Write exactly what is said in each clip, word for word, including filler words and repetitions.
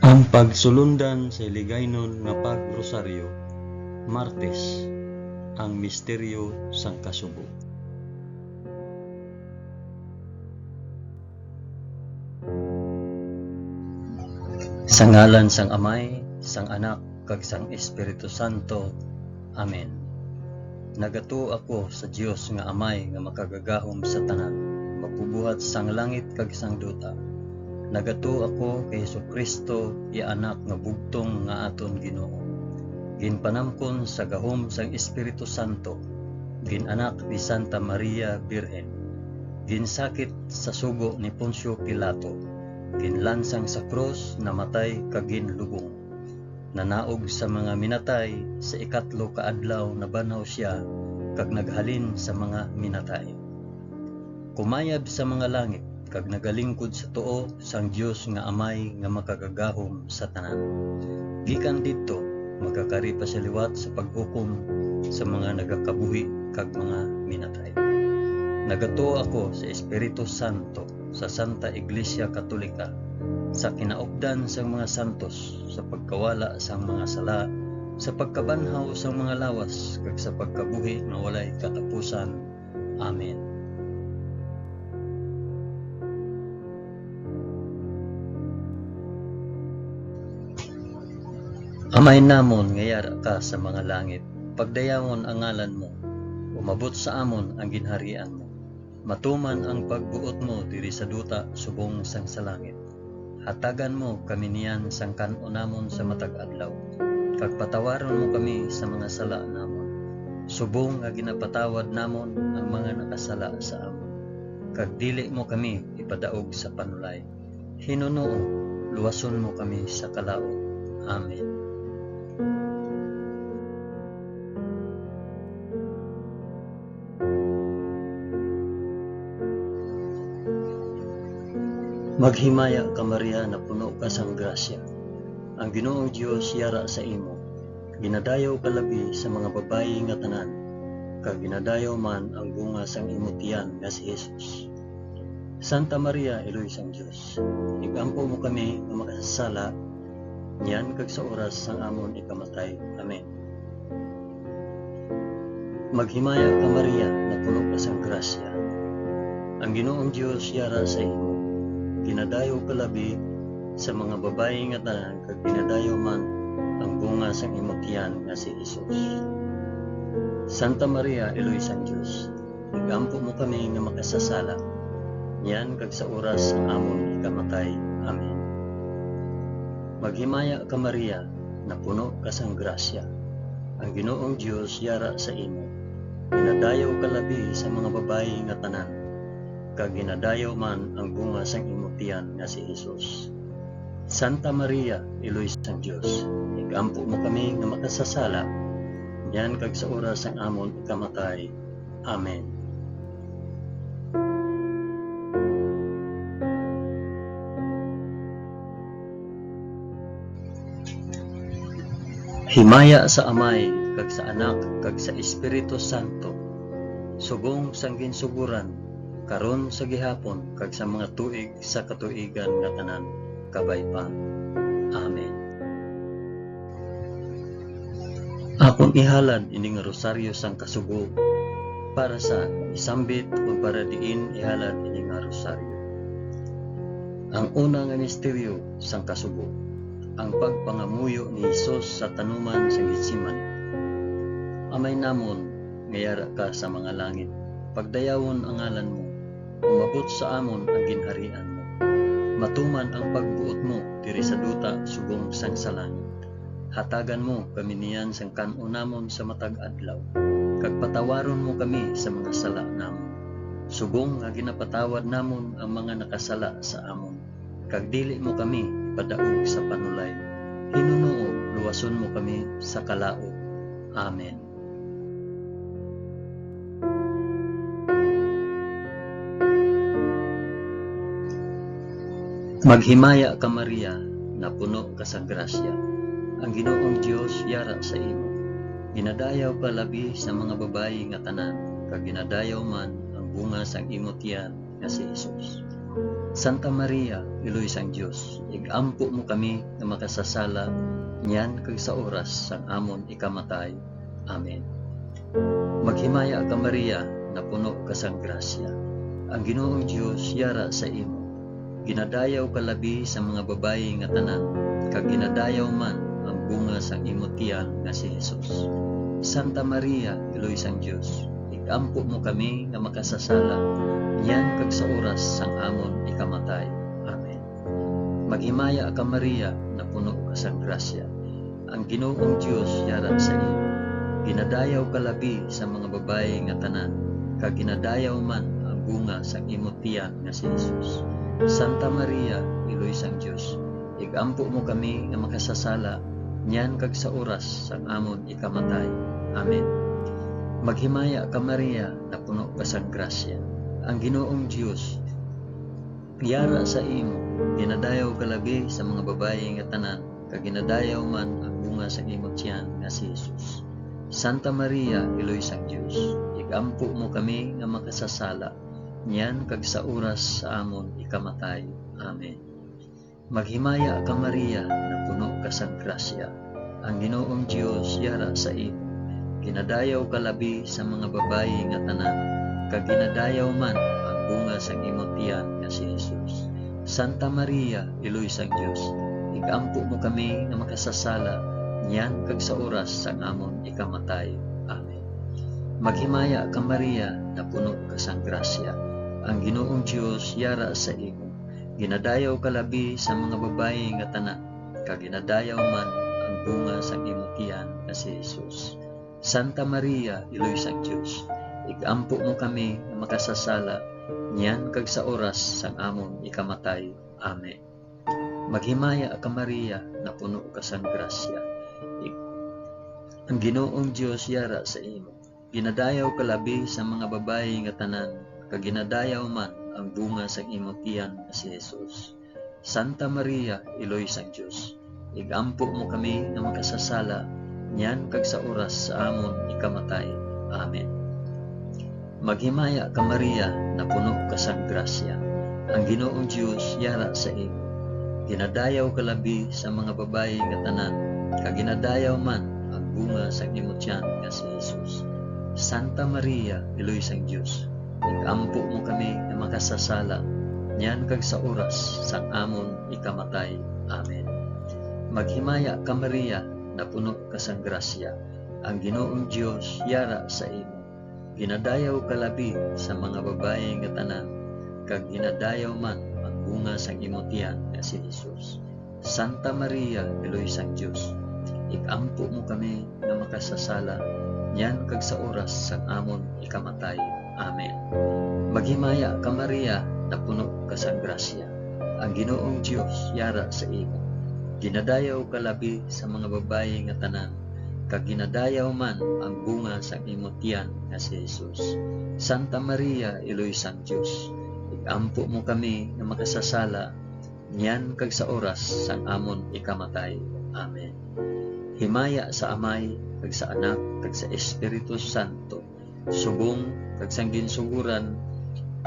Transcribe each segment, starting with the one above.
Ang pagsulundan sa Hiligaynon nga pag-rosaryo, Martes, ang misteryo sang kasubo. Sa ngalan sang Amay, sang Anak, kag sang Espiritu Santo. Amen. Nagatuo ako sa Dios nga Amay nga makagagahom sa tanan, magbubuhat sang langit kag sang duta. Nagatuo ako kay Jesu-Cristo, iya Anak nga bugtong nga aton Ginoo. Ginpanamkon sa gahom sang Espiritu Santo, gin-anak ni Santa Maria Birhen, ginsakit sa sugo ni Poncio Pilato, ginlansang sa krus, namatay kag ginlubong. Nanaog sa mga minatay, sa ikatlo ka adlaw nabanhaw sia, kag naghalin sa mga minatay. Kumayab sa mga langit, kag nagalingkod sa tuo sang Dios nga Amay nga makagagahom sa tanan. Gikan didto, magakari pa sia liwat sa paghukom sa mga nagakabuhi kag mga minatay. Nagatuo ako sa Espiritu Santo, sa Santa Iglesia Katolika, sa kinaupdan sang mga santos, sa pagkawala sang mga sala, sa pagkabanhaw sang mga lawas, kag sa pagkabuhi nga walay katapusan. Amen. Amay namon nga yara ka sa mga langit, pagdayawon ang ngalan mo, umabot sa amon ang ginharian mo. Matuman ang pagbuot mo diri sa duta subong sang sa langit. Hatagan mo kami niyan sang kan-on namon sa matag adlaw, kag patawaron mo kami sa mga sala namon, subong nga ginapatawad namon ang mga nakasala sa amon. Kag dili mo kami ipadaog sa panulay. Hinunoo, luwason mo kami sa kalaut. Amen. Maghimaya ka, Maria, napuno ka sang grasya. Ang Ginoong Dios yara sa imo. Ginadayaw ka labi sa mga babayi nga tanan, kag ginadayaw man ang bunga sang imo tiyan nga si Jesus. Santa Maria, Iloy sang Dios, igampo mo kami nga makasasala, niyan kag sa oras sang amon ikamatay. Amen. Maghimaya ka, Maria, napuno ka sang grasya. Ang Ginoong Dios yara sa imo. Ginadayaw ka labi sa mga babayi nga tanan, kag ginadayaw man ang bunga sang imo tiyan nga si Jesus. Santa Maria, Iloy sang Dios, igampo mo kami nga makasasala, niyan kag sa oras sang amon ikamatay. Amen. Maghimaya ka, Maria, napuno ka sang grasya. Ang Ginoong Dios yara sa imo. Ginadayaw ka labi sa mga babayi nga tanan, kag ginadayaw man ang bunga sang imo tiyan nga si Jesus. Santa Maria, Iloy sang Dios, igampo mo kami nga makasasala, niyan kag sa oras sang amon ikamatay. Amen. Himaya sa Amay, kag sa Anak, kag sa Espiritu Santo, subong sang ginsugoran, karon, sa gihapon, kag sa mga tuig sa katuigan nga tanan. Kabay pa. Amen. Akon ihalad ini nga rosaryo sang kasubo para sa isambit o para diin ihalad ini nga rosaryo. Ang una nga misteryo sang kasubo, ang pagpangamuyo ni Jesus sa tanuman sa Getsemani. Amay namon nga yara ka sa mga langit, pagdayawon ang ngalan mo, umabot sa amon ang ginharian mo. Matuman ang pagbuot mo diri sa duta subong sang sa langit. Hatagan mo kami niyan sang kan-on namon sa matag adlaw, kag patawaron mo kami sa mga sala namon, subong nga ginapatawad namon ang mga nakasala sa amon, kag dili mo kami ipadaog sa panulay. Hinunoo, luwason mo kami sa kalaut. Amen. Maghimaya ka, Maria, napuno ka sa grasya. Ang Ginoong Dios yara sa imo. Ginadayaw ka labi sa mga babayi nga tanan, kag ginadayaw man ang bunga sang imo tiyan nga si Jesus. Santa Maria, Iloy sang Dios, ig-ampo mo kami nga makasasala niyan kag sa oras sang amon ikamatay. Amen. Maghimaya ka, Maria, napuno ka sang grasya. Ang Ginoong Dios yara sa imo. Ginadayaw ka labi sa mga babayi nga tanan, kag ginadayaw man ang bunga sang imo tiyan nga si Jesus. Santa Maria, Iloy sang Dios, ig-ampo mo kami nga makasasala, niyan kag sa oras sang amon ikamatay. Amen. Maghimaya ka, Maria, napuno ka sang grasya. Ang Ginoong Dios yara sa imo. Ginadayaw ka labi sa mga babayi nga tanan, kag ginadayaw man ang bunga sang imo tiyan nga si Jesus. Santa Maria, Iloy sang Dios, ig-ampo mo kami nga makasasala, niyan kag sa oras sang amon ikamatay. Amen. Maghimaya ka, Maria, napuno ka sang grasya. Ang Ginoong Dios yara sa imo. Ginadayaw ka labi sa mga babayi nga tanan, kag ginadayaw man ang bunga sang imo tiyan nga si Jesus. Santa Maria, Iloy sang Dios, ig-ampo mo kami nga makasasala, niyan kag sa oras sa amon ikamatay. Amen. Maghimaya ka, Maria, napuno ka sang grasya. Ang Ginoong Dios yara sa imo. Ginadayaw ka labi sa mga babayi nga tanan, kag ginadayaw man ang bunga sang imo tiyan nga si Jesus. Santa Maria, Iloy sang Dios, ig-ampo mo kami nga makasasala, niyan kag sa oras sang amon ikamatay. Amen. Maghimaya ka, Maria, napuno ka sang grasya. Ang Ginoong Dios yara sa imo. Ginadayaw ka labi sa mga babayi nga tanan, kag ginadayaw man ang bunga sang imo tiyan nga si Jesus. Santa Maria, Iloy sang Dios, ig-ampo mo kami nga makasasala, niyan kag sa oras sang amon ikamatay. Amen. Maghimaya ka, Maria, napuno ka sang grasya. Ig-, ang Ginoong Dios yara sa imo. Ginadayaw ka labi sa mga babayi nga tanan, kag ginadayaw man ang bunga sang imo tiyan nga si Jesus. Santa Maria, Iloy sang Dios, ig-ampo mo kami nga makasasala, niyan kag sa oras sa amon ikamatay. Amen. Maghimaya ka, Maria, napuno ka sang grasya. Ang Ginoong Dios yara sa imo. Ginadayaw ka labi sa mga babayi nga tanan, kag ginadayaw man ang bunga sang imo tiyan nga si Jesus. Santa Maria, Iloy sang Dios, ig-ampo mo kami nga makasasala, niyan kag sa oras sang amon ikamatay. Amen. Maghimaya ka, Maria, napuno ka sang grasya. Ang Ginoong Dios yara sa imo. Ginadayaw ka labi sa mga babayi nga tanan, kag ginadayaw man ang bunga sang imo tiyan nga si Jesus. Santa Maria, Iloy sang Dios, ig-ampo mo kami nga makasasala, niyan kag sa oras sang amon ikamatay. Amen. Maghimaya ka, Maria, napuno ka sang grasya. Ang Ginoong Dios yara sa imo. Ginadayaw ka labi sa mga babayi nga tanan, kag ginadayaw man ang bunga sang imo tiyan nga si Jesus. Santa Maria, Iloy sang Dios, ig-ampo mo kami nga makasasala, niyan kag sa oras sang amon ikamatay. Amen. Himaya sa Amay, kag sa Anak, kag sa Espiritu Santo, subong kag sang ginsugoran,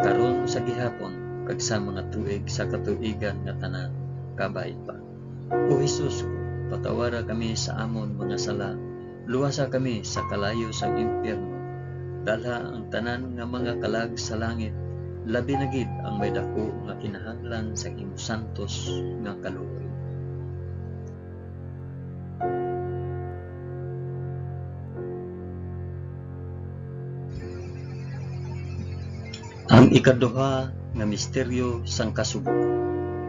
karon, sa gihapon, kag sa mga tuig sa katuigan nga tanan. Kabay pa. O Jesus ko, patawara kami sa amon mga sala, luwasa kami sa kalayo sang impyerno, dalha ang tanan nga mga kalag sa langit, labi na gid ang may daku nga kinahanglan sang imo santos nga kaluoy. Ang ikaduha nga misteryo sang kasubo,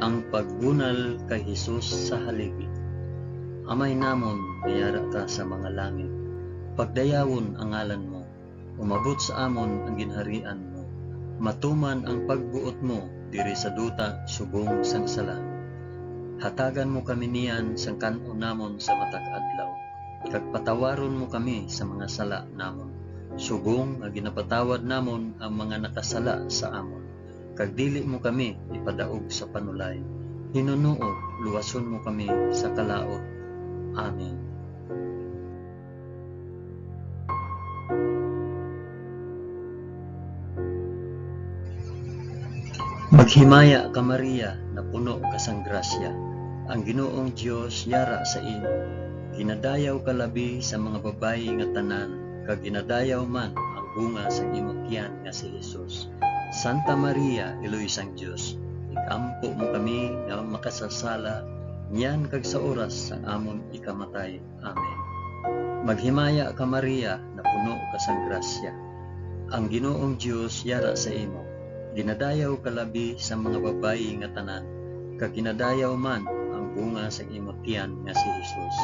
ang pagbunal kay Jesus sa haligi. Amay namon nga yara ka sa mga langit, pagdayawon ang ngalan mo. Umabot sa amon ang ginharian mo. Matuman ang pagbuot mo diri sa duta subong sang sa langit. Hatagan mo kami niyan sang kan-on namon sa matag adlaw, kag patawaron mo kami sa mga sala namon, subong nga ginapatawad namon ang mga nakasala sa amon, kag dili mo kami ipadaog sa panulay. Hinunoo, luwason mo kami sa kalaut. Amen. Maghimaya ka, Maria, napuno ka sang grasya, ang Ginoong Dios yara sa imo. Ginadayaw ka labi sa mga babayi nga tanan, kag ginadayaw man ang bunga sang imo tiyan nga si Jesus. Santa Maria, Iloy sang Dios, ig-ampo mo kami nga makasasala, niyan kag sa oras sang amon ikamatay. Amen. Maghimaya ka, Maria, napuno ka sang grasya. Ang Ginoong Dios yara sa imo. Ginadayaw ka labi sa mga babayi nga tanan, kag ginadayaw man ang bunga sang imo tiyan nga si Jesus.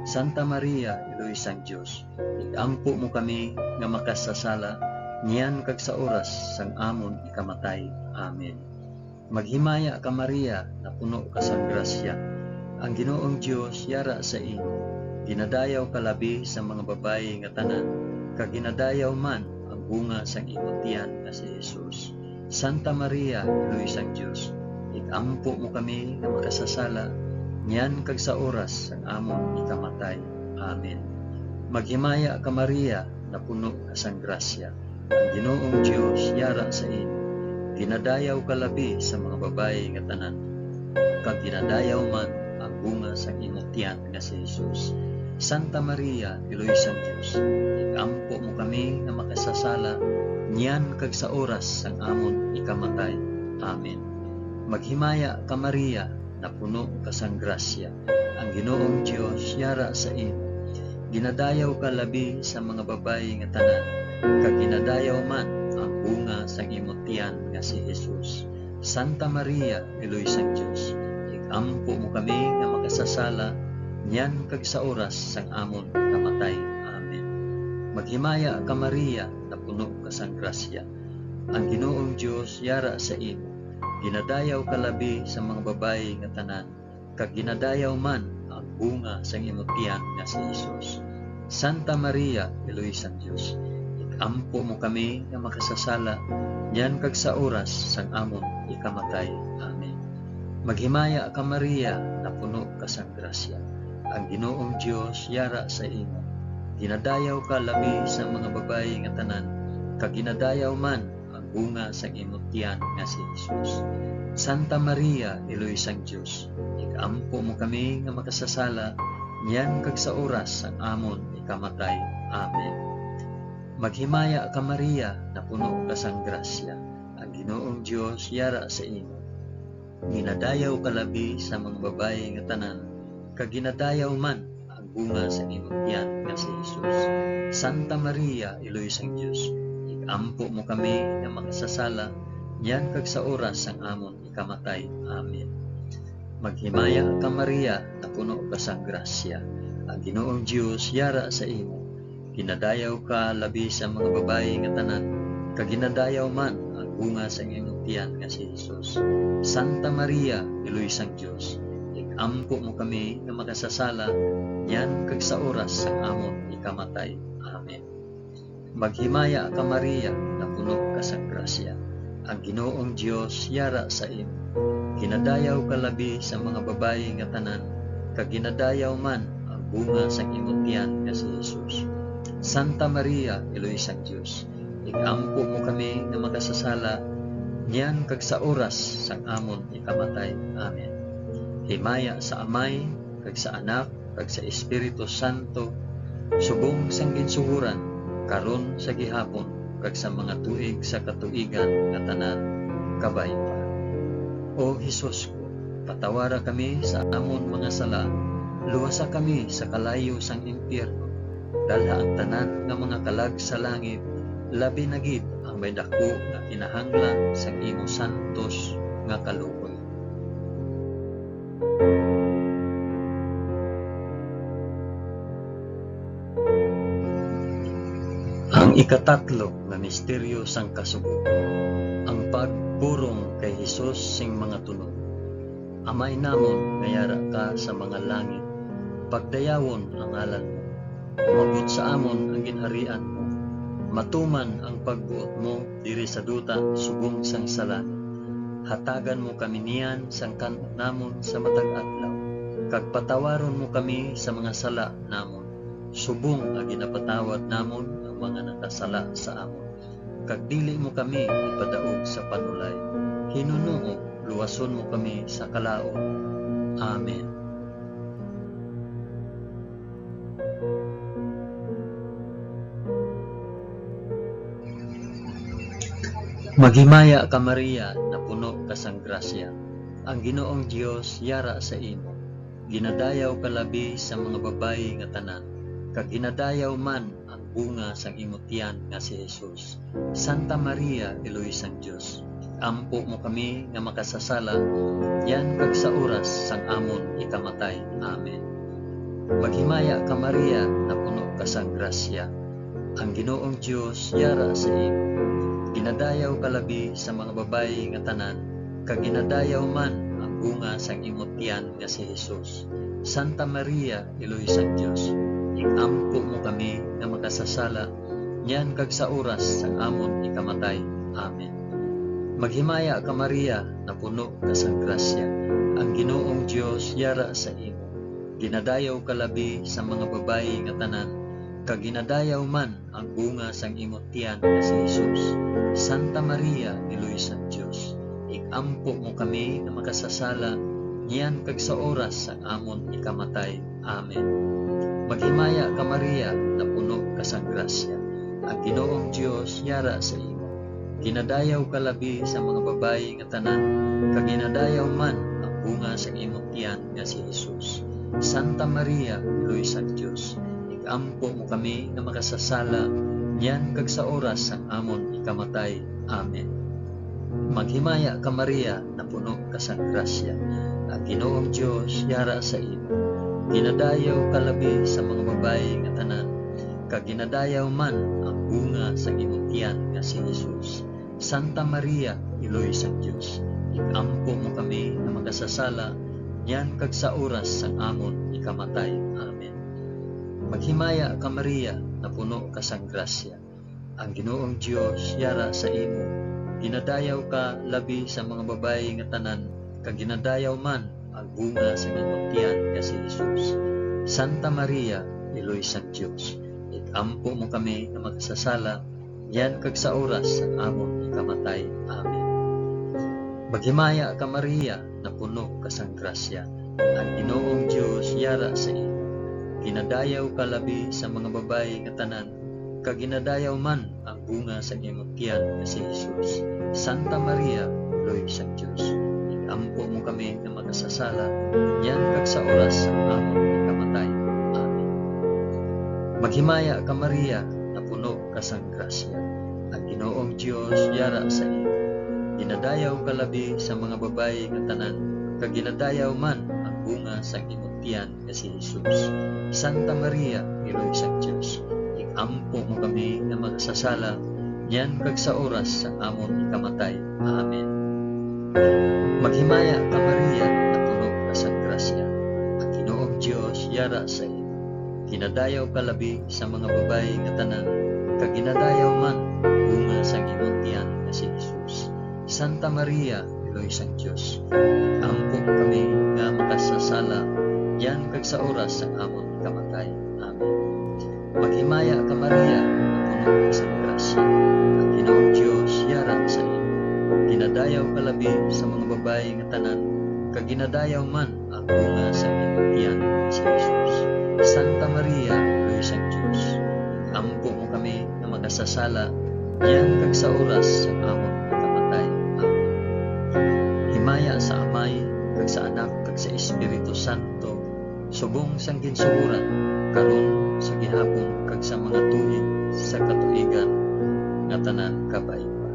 Santa Maria, Iloy sang Dios, ig-ampo mo kami nga makasasala, niyan kag sa oras sang amon ikamatay. Amen. Maghimaya ka, Maria, napuno ka sang grasya. Ang Ginoong Dios yara sa imo. Ginadayaw ka labi sa mga babayi nga tanan, kag ginadayaw man ang bunga sang imo tiyan nga si Jesus. Santa Maria, Iloy sang Dios, ig-ampo mo kami nga makasasala, niyan kag sa oras sang amon ikamatay. Amen. Maghimaya ka, Maria, napuno ka sang grasya. Ang Ginoong Dios yara sa imo. Ginadayaw ka labi sa mga babayi nga tanan, kag ginadayaw man ang bunga sang imo tiyan nga si Jesus. Santa Maria, Iloy sang Dios, ig-ampo mo kami nga makasasala, niyan kag sa oras sang amon ikamatay. Amen. Maghimaya ka, Maria, napuno ka sang grasya. Ang Ginoong Dios yara sa imo. Ginadayaw ka labi sa mga babayi nga tanan, kag ginadayaw man ang bunga sang imo tiyan nga si Jesus. Santa Maria, Iloy sang Dios, ig-ampo mo kami nga makasasala, niyan kag sa oras sang amon kamatay. Amen. Maghimaya ka, Maria, napuno ka sang grasya. Ang Ginoong Dios yara sa imo. Ginadayaw ka labi sa mga babayi nga tanan, kag ginadayaw man ang bunga sang imo tiyan nga si Jesus. Santa Maria, Iloy sang Dios, ig-ampo mo kami nga makasasala, niyan kag sa oras sang amon ikamatay. Amen. Maghimaya ka, Maria, napuno ka sang grasya. Ang Ginoong Dios yara sa imo. Ginadayaw ka labi sa mga babayi nga tanan, kag ginadayaw man ang bunga sang imo tiyan nga si Jesus. Santa Maria, Iloy sang Dios, ig-ampo mo kami nga makasasala, niyan kag sa oras sang amon ikamatay. Amen. Maghimaya ka, Maria, napuno ka sang grasya. Ang Ginoong Dios yara sa imo. Ginadayaw ka labi sa mga babayi nga tanan, kag ginadayaw man ang bunga sa imong tiyan nga si Jesus. Santa Maria, Iloy sang Dios, ig-ampo mo kami nga makasasala, niyan kag sa oras sang amon ikamatay. Amen. Maghimaya ka, Maria, napuno ka sang grasya. Ang Ginoong Dios yara sa imo. Ginadayaw ka labi sa mga babayi nga tanan, kag ginadayaw man ang bunga sang imong tiyan nga si Jesus. Santa Maria, Iloy sang Dios, ig-ampo mo kami nga makasasala, niyan kag sa oras sang amon ikamatay. Amen. Maghimaya ka, Maria, napuno ka sang grasya. Ang Ginoong Dios yara sa imo. Ginadayaw ka labi sa mga babayi nga tanan, kag ginadayaw man ang bunga sang imo tiyan nga si Jesus. Santa Maria, Iloy sang Dios, ig-ampo mo kami nga makasasala, niyan kag sa oras sang amon ikamatay. Amen. Himaya sa Amay, kag sa Anak, kag sa Espiritu Santo, subong sang ginsugoran, karon, sa gihapon, kag sa mga tuig sa katuigan nga tanan. Kabay pa. O Jesus ko, patawara kami sa amon mga sala, luwasa kami sa kalayo sang impyerno, dalha ang tanan nga mga kalag sa langit, labi na gid ang may daku nga kinahanglan sang imo santos nga kaluoy. Ang ikatatlo nga misteryo sang kasubo, ang pagpurong kay Jesus sing mga tunog. Amay namon nga yara ka sa mga langit, pagdayawon ang ngalan mo. Umabot sa amon ang ginharian mo. Matuman ang pagbuot mo diri sa duta subong sang sa langit. Hatagan mo kami niyan sang kan-on namon sa matag adlaw, kag patawaron mo kami sa mga sala namon, subong nga ginapatawad namon ang mga nakasala sa amon. Kag dili mo kami ipadaog sa panulay, Hinunoo, luwason mo kami sa kalaut. Amen. Maghimaya ka, Maria, napuno ka sang grasya. Ang Ginoong Dios yara sa imo. Ginadayaw ka labi sa mga babayi nga tanan, kag ginadayaw man ang bunga sang imo tiyan nga si Jesus. Santa Maria, Iloy sang Dios, ampo mo kami nga makasasala, yan kag sa oras sang amon ikamatay. Amen. Maghimaya ka, Maria, napuno ka sang grasya. Ang Ginoong Dios yara sa imo. Ginadayaw ka labi sa mga babayi nga tanan, kag ginadayaw man ang bunga sang imo tiyan nga si Jesus. Santa Maria, Iloy sang Dios, ig-ampo mo kami nga makasasala, niyan kag sa oras sang amon ikamatay. Amen. Maghimaya ka, Maria, napuno ka sang grasya. Ang Ginoong Dios yara sa imo. Ginadayaw ka labi sa mga babayi nga tanan, kag ginadayaw man ang bunga sang imo tiyan nga si Jesus. Santa Maria, Iloy sang Dios, ig-ampo mo kami nga makasasala, niyan kag sa oras sang amon ikamatay. Amen. Maghimaya ka, Maria, napuno ka sang grasya. Ang Ginoong Dios yara sa imo. Ginadayaw ka labi sa mga babayi nga tanan, kag ginadayaw man ang bunga sang imo tiyan nga si Jesus. Santa Maria, Iloy sang Dios, ig-ampo mo kami nga makasasala, niyan kag sa oras sang amon ikamatay. Amen. Maghimaya ka, Maria, napuno ka sang grasya. Ang Ginoong Dios yara sa imo. Ginadayaw ka labi sa mga babayi nga tanan, kag ginadayaw man ang bunga sang imo tiyan nga si Jesus. Santa Maria, Iloy sang Dios, ig-ampo mo kami nga makasasala, niyan kag sa oras sang amon ikamatay. Amen. Maghimaya ka, Maria, napuno ka sang grasya. Ang Ginoong Dios yara sa imo. Ginadayaw ka labi sa mga babayi nga tanan, kag ginadayaw man ang bunga sa imong tiyan nga si Jesus. Santa Maria, Iloy sang Dios, ig-ampo mo kami nga makasasala, niyan kag sa oras sang amon ikamatay. Amen. Maghimaya ka, Maria, napuno ka sang grasya. Ang Ginoong Dios yara sa imo. Ginadayaw ka labi sa mga babayi nga tanan, kag ginadayaw man ang bunga sang imong tiyan nga si Jesus. Santa Maria, Iloy sang Dios, ig-ampo mo kami nga makasasala, niyan kag sa oras sang amon ikamatay. Amen. Maghimaya ka, Maria, napuno ka sang grasya. Ang Ginoong Dios yara sa imo. Ginadayaw ka labi sa mga babayi nga tanan, kag ginadayaw man ang bunga sang imong tiyan nga si Jesus. Santa Maria, Iloy sang Dios, ig-ampo mo kami nga makasasala, niyan kag sa oras sang amon ikamatay. Amen. Maghimaya ka, Maria, napuno ka sang grasya. Ang Ginoong Dios yara sa imo. Ginadayaw ka labi sa mga babayi nga tanan, kag ginadayaw man ang bunga sang imong tiyan nga si Jesus. Santa Maria, Iloy sang Dios, ampo mo kami nga makasasala, niyan kag sa oras sang amon kamatay. Amen. Maghimaya ka, Maria, nga puno ka sang grasya. Ang Ginoong Dios yara sa imo. Ginadayaw ka labi sa mga babayi nga tanan, kag ginadayaw man ang bunga sa imong tiyan, si Jesus. Santa Maria, Iloy sang Dios, ampo mo kami nga makasasala, niyan kag sa oras sang amon pagkamatay. Amen. Himaya sa Amay, kag sa Anak, kag sa Espiritu Santo, subong sang ginsugoran, karon, sa gihapon, kag sa mga tuig sa katuigan nga tanan. Kabay pa.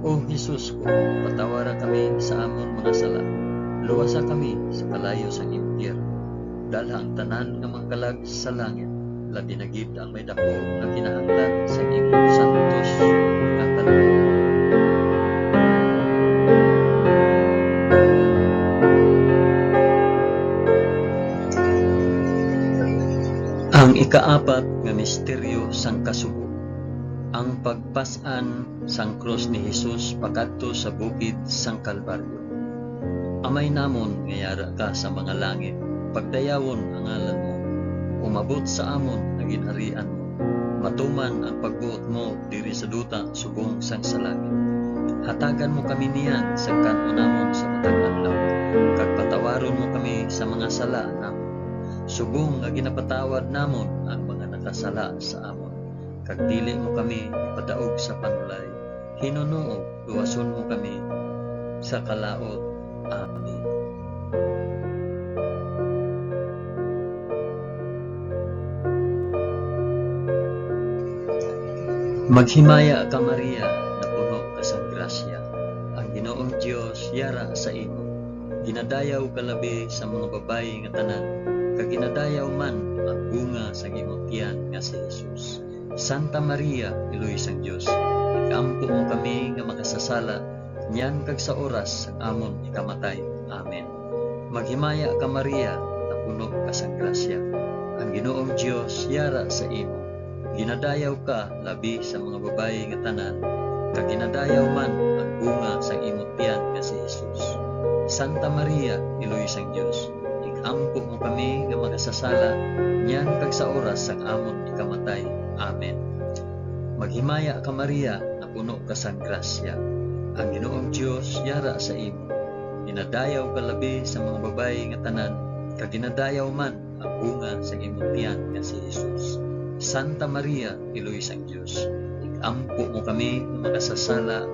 O Jesus ko, patawara kami sa amon mga sala, luwasa kami sa kalayo sang impyerno, dalha ang tanan nga mga kalag sa langit, labi na gid ang may daku nga kinahanglan sa imong santos nga kaluoy. Ang ikaapat nga misteryo sang kasubo, ang pagpas-an sang krus ni Jesus pakadto sa bukid sang Kalbaryo. Amay namon nga yara ka sa mga langit, pagdayawon ang ngalan mo. Umabot sa amon ang ginharian mo. Matuman ang pagbuot mo diri sa duta subong sang sa langit. Hatagan mo kami niyan sa kan-o namon sa matag adlaw, kag patawaron mo kami sa mga sala namon, subong nga ginapatawad namon ang mga nakasala sa amon. Kag dili mo kami ipadaog sa panulay, hinunoa luwason mo kami sa kalaut. Amen. Maghimaya ka, Maria, napuno ka sang grasya, ang Ginoong Dios yara sa imo. Ginadayaw ka labi sa mga babayi nga tanan, kag ginadayaw man ang bunga sang imo tiyan nga si Jesus. Santa Maria, Iloy sang Dios, ig-ampo mo kami nga makasasala, niyan kag sa oras sang amon ikamatay. Amen. Maghimaya ka, Maria, napuno ka sang grasya, ang Ginoong Dios yara sa imo. Ginadayaw ka labi sa mga babayi nga tanan, kag ginadayaw man ang bunga sang imo tiyan nga si Jesus. Santa Maria, Iloy sang Dios, ig-ampo mo kami nga makasasala, niyan kag sa oras sang amon ikamatay. Amen. Maghimaya ka, Maria, napuno ka sang grasya, ang Ginoong Dios yara sa imo. Ginadayaw ka labi sa mga babayi nga tanan, kag ginadayaw man ang bunga sang imong tiyan nga si Jesus. Santa Maria, Iloy sang Dios, ig-ampo mo kami nga makasasala,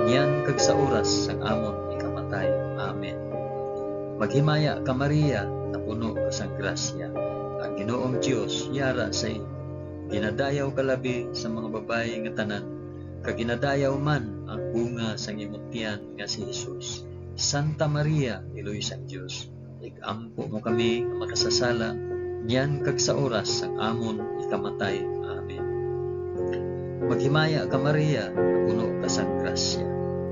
niyan kag sa oras sang amon ikamatay. Amen. Maghimaya ka, Maria, napuno ka sang grasya, ang Ginoong Dios yara sa imo. Ginadayaw ka labi sa mga babayi nga tanan, kag ginadayaw man ang bunga sang imong tiyan nga si Jesus. Santa Maria, Iloy sang Dios, ig-ampo mo kami nga makasasala, niyan kag sa oras sang amon ikamatay. Amen. Maghimaya ka, Maria, napuno ka sang grasya,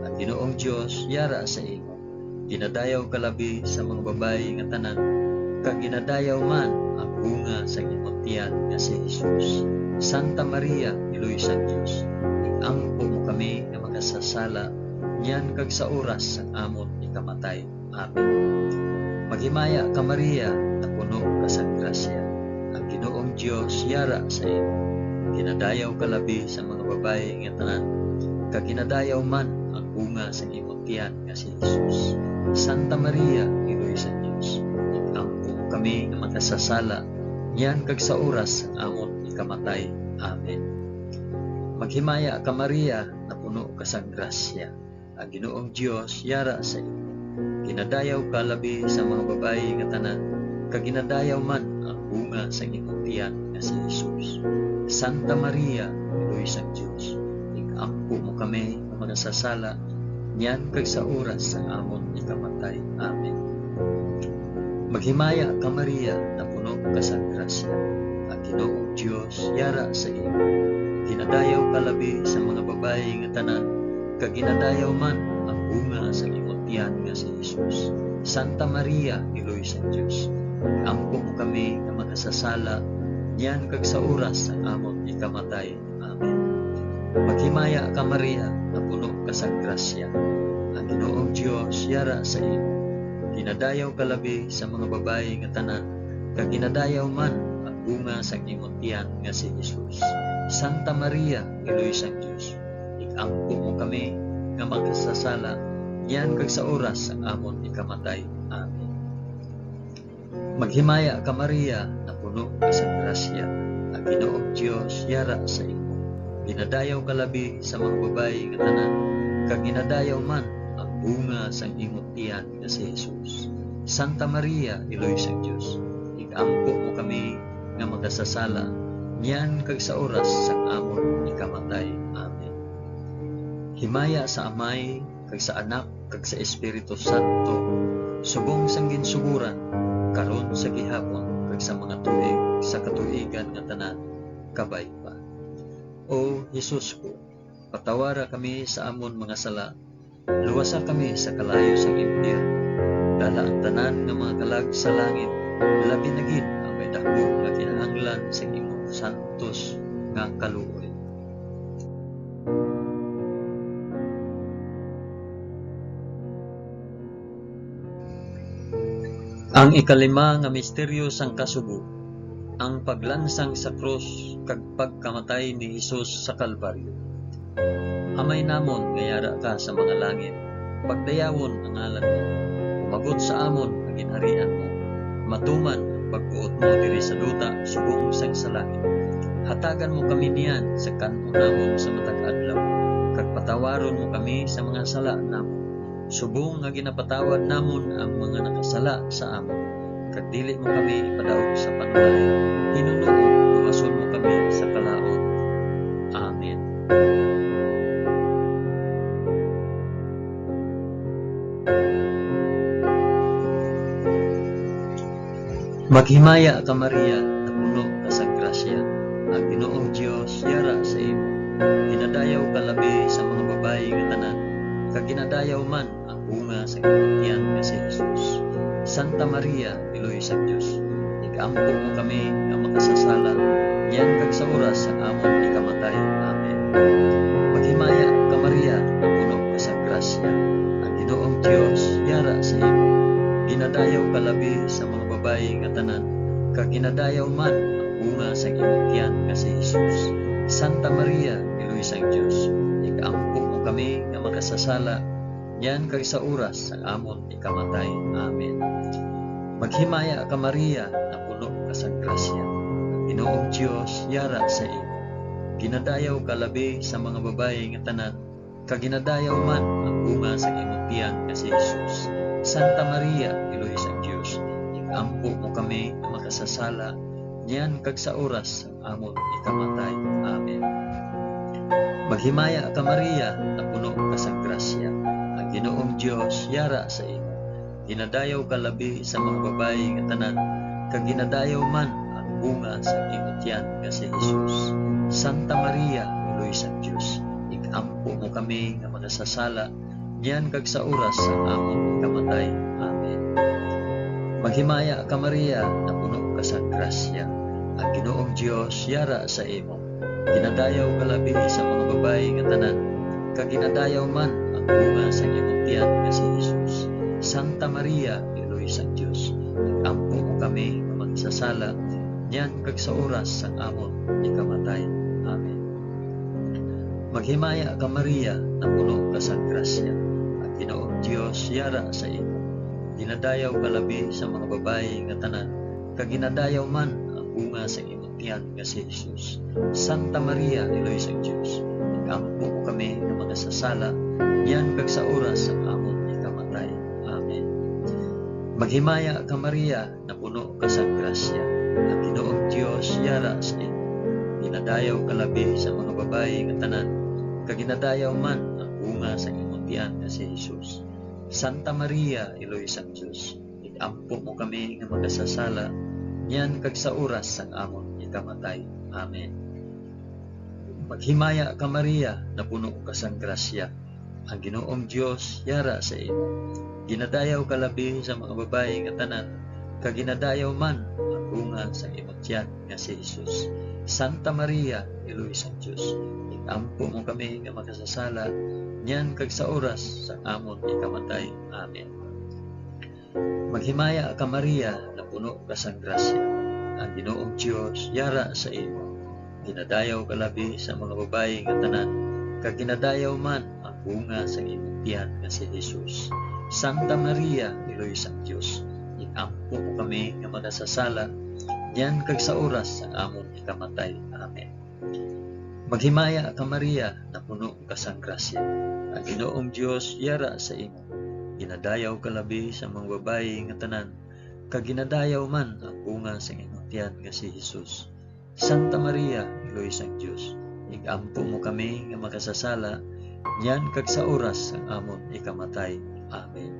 ang Ginoong Dios yara sa imo. Ginadayaw ka labi sa mga babayi nga tanan, kag ginadayaw man ang bunga sang imong tiyan nga si Jesus. Santa Maria, Iloy sang Dios, ig-ampo mo kami nga makasasala, niyan kag sa oras sang amon ikamatay. Amen. Maghimaya ka, Maria, napuno ka sang grasya, ang Ginoong Dios yara sa imo. Ginadayaw ka labi sa mga babayi nga tanan, kag ginadayaw man ang bunga sang imong tiyan nga si Jesus. Santa Maria, Iloy sang Dios, ig-ampo mo kami nga makasasala, niyan kag sa oras sang amon ikamatay. Amen. Maghimaya ka, Maria, napuno ka sang grasya, ang Ginoong Dios yara sa imo. Ginadayaw ka labi sa mga babayi nga tanan, kag ginadayaw man ang bunga sang imong tiyan nga si Jesus. Santa Maria, Iloy sang Dios, ig-ampo mo kami nga makasasala, niyan kag sa oras sang amon ikamatay. Amen. Maghimaya ka, Maria, napuno ka sang grasya, ang Ginoong Dios yara sa imo. Ginadayaw ka labi sa mga babayi nga tanan, kag ginadayaw man ang bunga sa imong tiyan nga si Jesus. Santa Maria, Iloy sang Dios, ampo mo kami nga makasasala, niyan kag sa oras sang amon ikamatay. Amen. Maghimaya ka, Maria, napuno ka sang grasya, ang Ginoong Dios yara sa imo. Ginadayaw ka labi sa mga babayi nga tanan, kag ginadayaw man ang bunga sang imong tiyan nga si Jesus. Santa Maria, Iloy sang Dios, ig-ampo mo kami nga makasasala, niyan kag sa oras sang amon ikamatay. Amen. Maghimaya ka, Maria, napuno ka sang grasya, ang Ginoong Dios yara sa imo. Ginadayaw ka labi sa mga babayi nga tanan, kag ginadayaw man ang bunga sang imong tiyan nga si Jesus. Santa Maria, Iloy sang Dios, ig-ampo mo kami nga makasasala, niyan kag sa oras sang amon ikamatay. Amen. Himaya sa Amay, kag sa Anak, kag sa Espiritu Santo, subong sang ginsugoran, karon, sa gihapon, kag sa mga tuig sa katuigan nga tanan. Kabay pa. O Jesus ko, patawara kami sa amon mga sala, luwasa kami sa kalayo sang impyerno, dala ang tanan nga mga kalag sa langit, labi na gid ang may daku nga kinahanglan sang imong santos nga kaluoy. Ang ikalima nga misteryo sang kasubo, ang paglansang sa krus kag pagkamatay ni Jesus sa Kalbaryo. Amay namon nga yara ka sa mga langit, pagdayawon ang ngalan mo. Umabot sa amon ang ginharian mo. Matuman ang pagbuot mo diri sa duta subong sang sa langit. Hatagan mo kami niyan sa kan-on namon sa matag adlaw, kag patawaron mo kami sa mga sala namon, subong nga ginapatawad namon ang mga nakasala sa amon. Kag dili mo kami ipadaog sa panulay, hinunoo luwason mo kami sa kalaut. Amen. Maghimaya ka, Maria, nga puno ka sa grasya, ang Ginoong Dios yara sa imo. Ginadayaw ka labi sa mga babayi nga tanan, kag ginadayaw man ang bunga sa imong tiyan nga si Jesus. Santa Maria, Iloy sang Dios, ig-ampo mo kami nga makasasala, niyan kag sa oras sang amon ikamatay. Amen. Maghimaya ka, Maria, nga puno ka sa grasya, ang Ginoong Dios yara sa imo. Ginadayaw ka labi sa mga babayi nga tanan, kag ginadayaw man ang bunga sang imong tiyan nga si Jesus. Santa Maria, Iloy sang Dios, ig-ampo mo kami nga makasasala, niyan kag sa oras sang amon ikamatay. Amen. Maghimaya ka, Maria, nga puno ka sang grasya, ang Ginoong Dios yara sa imo. Ginadayaw ka labi sa mga babayi nga tanan, kag ginadayaw man ang bunga sang imong tiyan nga si Jesus. Santa Maria, Iloy sang Dios, ig-ampo mo kami nga makasasala, niyan kag sa oras sang amon ikamatay. Amen. Maghimaya ka, Maria, nga puno ka sang grasya, ang Ginoong Dios yara sa imo. Ginadayaw ka labi sa mga babayi nga tanan, kag ginadayaw man ang bunga sa imong tiyan nga si Jesus. Santa Maria, Iloy sang Dios, ig-ampo mo kami nga makasasala, niyan kag sa oras sang amon kamatay. Amen. Maghimaya ka, Maria, nga puno ka sa grasya, ang Ginoong Dios yara sa imo. Ginadayaw ka labi sa mga babayi nga tanan, kag ginadayaw man ang bunga sang imong tiyan nga si Jesus. Santa Maria, Iloy sang Dios, ig-ampo mo kami nga magsasala, niyan kag sa oras sang amon ikamatay. Amen. Maghimaya ka, Maria, nga puno ka sang grasya, ang Ginoong Dios yara sa imo. Ginadayaw ka labi sa mga babayi nga tanan, kag ginadayaw man ang bunga sa imong tiyan nga si Jesus. Santa Maria, Iloy sang Dios, ig-ampo mo kami nga makasasala, niyan kag sa oras sang amon ikamatay. Amen. Maghimaya ka, Maria, nga puno ka sang grasya, ang Ginoong Dios yara sa imo. Ginadayaw ka labi sa mga babayi nga tanan, kag ginadayaw man ang bunga sang imong tiyan nga si Jesus. Santa Maria, Iloy sang Dios, ig-ampo mo kami nga makasasala, niyan kag sa oras sang amon ikamatay. Amen. Maghimaya ka, Maria, nga puno ka sang grasya, ang Ginoong Dios yara sa imo. Ginadayaw ka labi sa mga babayi nga tanan, kag ginadayaw man ang bunga sang imong tiyan nga si Jesus. Santa Maria, Iloy sang Dios, ig-ampo mo kami nga makasasala, niyan kag sa oras sang amon ikamatay. Amen. Maghimaya ka, Maria, nga puno ka sang grasya, ang Ginoong Dios yara sa imo. Ginadayaw ka labi sa mga babayi nga tanan, kag ginadayaw man ang bunga sang imong tiyan nga si Jesus. Santa Maria, Iloy sang Dios, ig-ampo mo kami nga makasasala, niyan kag sa oras sang amon ikamatay. Amen. Maghimaya ka, Maria, nga puno ka sang grasya, ang Ginoong Dios yara sa imo. Ginadayaw ka labi sa mga babayi nga tanan, kag ginadayaw man ang bunga sang imong tiyan nga si Jesus. Santa Maria, Iloy sang Dios, ig-ampo mo kami nga makasasala, niyan kag sa oras sang amon ikamatay. Amen.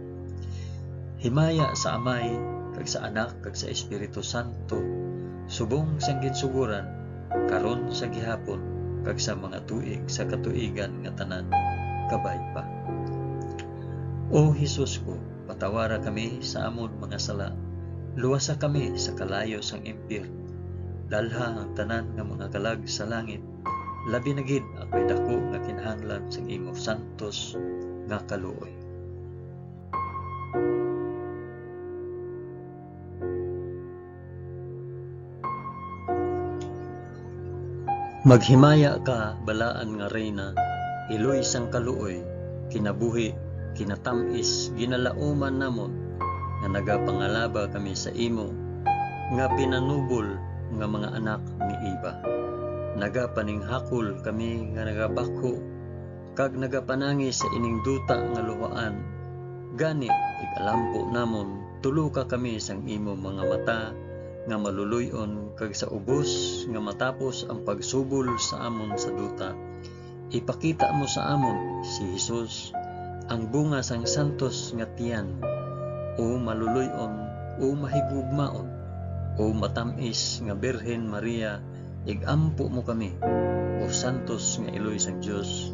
Himaya sa Amay, kag sa Anak, kag sa Espiritu Santo, subong sang ginsugoran, karon, sa gihapon, kag sa mga tuig sa katuigan nga tanan. Kabay pa. O Jesus ko, patawara kami sa amon mga sala, luwasa kami sa kalayo sang impyerno, dalha ang tanan nga mga kalag sa langit, labi na gid ang may daku nga kinahanglan sang imo santos nga kaluoy. Maghimaya ka, balaan nga Reyna, iloy sang kaluoy, kinabuhi, kinatam-is, ginalauman namon, nga nagapangalaba kami sa imo, nga pinanubol nga mga anak ni Eva. Nagapaninghakol kami nga nagabakho, kag nagapanangis sa ining duta nga luhaan. Gani, igalampo namon, tuloka kami sang imo mga mata nga maluloy-on, kag sa ubos nga matapos ang pagsubol sa amon sa duta, ipakita mo sa amon si Jesus, ang bunga sang santos nga tiyan. O maluloy-on, o mahigugmaon, o matam-is nga Birhen Maria, igampo mo kami, o santos nga iloy sang Dios,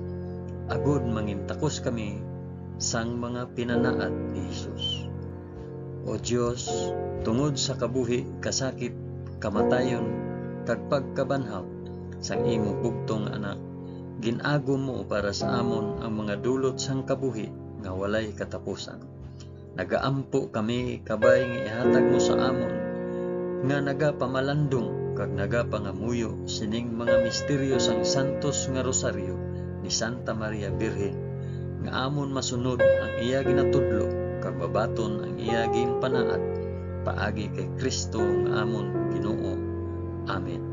agod mangintakos kami sang mga pinanaad ni Jesus. O Dios, tungod sa kabuhi, kasakit, kamatayon, kag pagkabanhaw sang imo bugtong nga Anak, gin-agom mo para sa amon ang mga dulot sang kabuhi nga walay katapusan. Nagaampo kami, kabay nga ihatag mo sa amon nga nagapamalandong kag nagapangamuyo sining mga misteryo sang santos nga rosaryo ni Santa Maria Birhen, nga amon masunod ang iya ginatudlo kag mabaton ang iya ginpanaad, paagi kay Cristo nga amon Ginoo. Amen.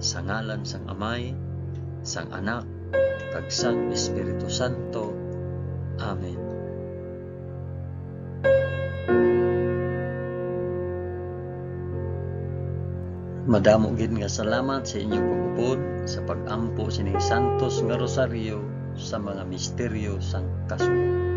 Sa ngalan sang Amay, sang Anak, kag sang Espiritu Santo. Amen. Madamo gid nga salamat sa inyo pag-upod sa pag-ampo sining santos nga rosaryo sa mga misteryo sang kasunod.